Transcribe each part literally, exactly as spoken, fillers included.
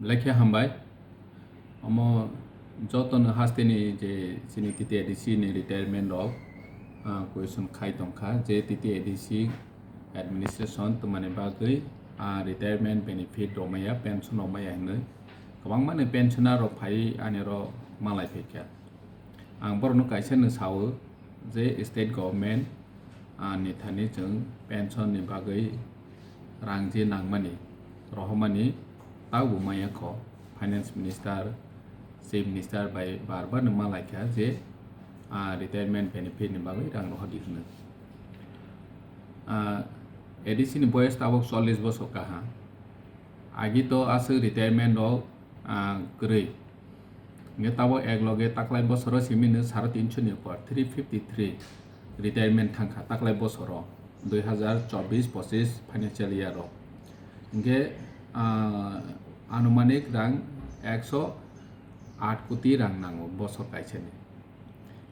Belai khe hambai. Omo jotono hasteni je chini T T A D C ni retirement rok, ah, question khai tongkha je T T A D C administration twmani bagwi, ah, retirement benefit rok maya, pension rok maya hinwi kwbangma ni pensioner rok phai ani oro malai phaikha. Ang borokno kaisa no sao je state government, ah, ni thani chwng pension ni bagwi rang je nangmani, rohormani taubo maya kho. Finance minister, chief minister bai bar bar no malaikha je, ah, retirement benefit ni bagwi rang rohordi hwnwi. Ah, A D C ni boyes tabok chollish bosor kaha. Agi to aswk retirement rok, ah, kwrwi. Hingke tabok ek loge taklai bosoro simi no saro tinso ni upor, three fifty three retirement thangkha taklai bosoro, dui hazar chobbish pochish financial year o. Hingke, ah, anumanik rang ekso aat koti rang nango bosor kaisa ni.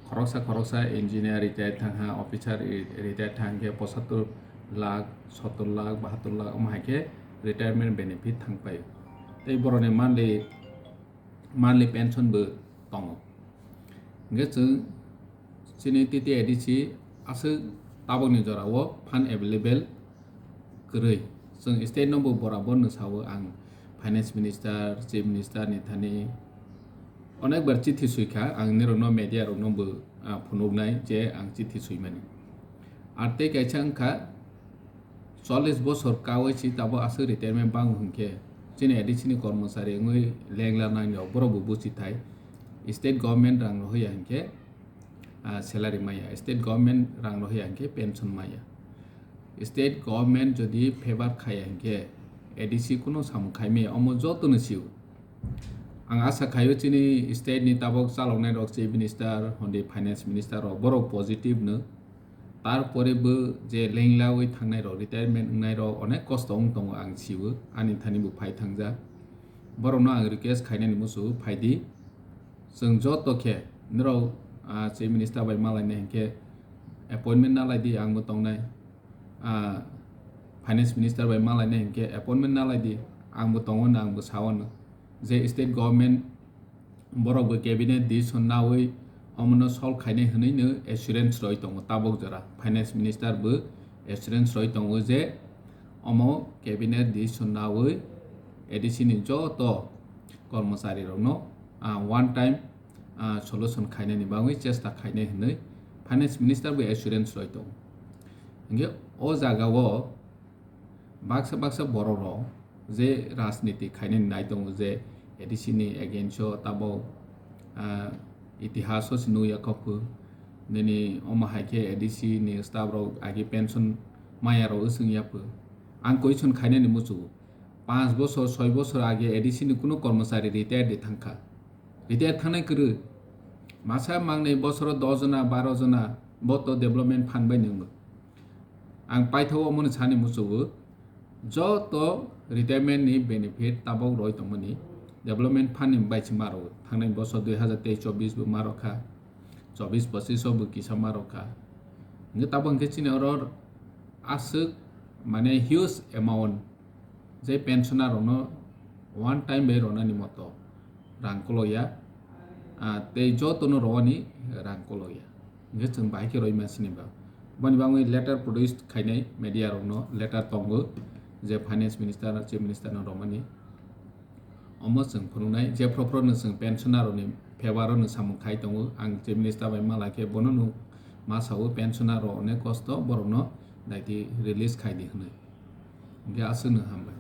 Khoroksa khoroksa engineer retire thangha, officer re-, retire thangkhe pochattor lakh, sottor lakh, bahattor lakh, omo hai khe retirement benefit thangpai. Tei borokni monthly, monthly pension bo tongo. Hingke chwng chini T T A D C aswk tabokni jorao fund available kwrwi. Chwng state no bo borabor no sao, ang finance minister, chief minister ni thani onek bar chithi sui kha, ang nirokno media rokno bo, ah, phunuknai je ang chithi suimani. Ar tei kaisa wngkha, chollish bosor kaui si tabo aswk retirement bango hinkhe chini A D C ni kormochari wngwi lengla nang rok borok bo buchi thai, state government rang rohya hinkhe, ah, salary maya, state government rang rohya hinkhe pension maya. State government jodi favor khaya hinkhe A D C kuno samung khai maya, omo jotono sio. Ang asa khaio chini state ni tabok chaloknai rok, chief minister, hondi finance minister rok, borok positive no. Tarpore bo je lenglawi thangnai rok, retirement wngnai rok onek kosto wng tongo, ang sio, ani thani bo phai thangjak. Borokno ang request khainani muchungo phaidi. Chwng joto khe norok, ah, chief minister bai malainai hinkhe appointment nalaidi, ang bo tongnai. Ah, finance minister bai malainai hinkhe appointment nalaidi, ang bo tongo, ang bo sao no. Je state government borok bo cabinet decision naui omono solve khainai hwnwi no assurance roi tongo tabok jora. Finance minister bo assurance roi tongo je omo cabinet decision naui A D C ni joto kormochari rokno, ah, one time, ah, solution khainani bagwi chesta khainai hwnwi finance minister bo assurance roi tongo. Hinkhe o jagao baksa baksa borok rok je rajniti khainani nai tongo je A D C ni against o tabok, ah, itihas o se nukya kok nini omo hai khe A D C ni staff rok agi pension maya rok wswng ya pho. Ang question khainani muchungo, panch bosor, soi bosor age A D C ni kuno kormochari retire di thangkha. Retire thangnai kwrwi. Masa mangnai bosoro dos jona, baro jona bo to development fund bai nwngo. Ang paithago omono sani muchungo, joto retirement ni benefit tabok roi tongmani development fund ni bai se maro. Thangnai bosor dui hazar teis chobbish bo maro kha, chobbish pochish o bo kisa maro kha. Hingke tabok hingke chini oro aswk mane huge amount je pensioner rokno one time bai ronani moto rang koloya, ah, tei jotono rowani rang koloya. Hingke chwng bahai khe roi mansini ba. Boni bagwi letter produce khainai media rokno letter tongo je finance minister, chief minister no romani. Omo chwng phunuknai je phro phro no chwng pensioner rokni favour o no samung khai tongo. Ang chief minister bai mala khe bono no ma sao pensioner rok onek kosto borokno daiti release khai di hwnwi. Hingke aswk no hambai.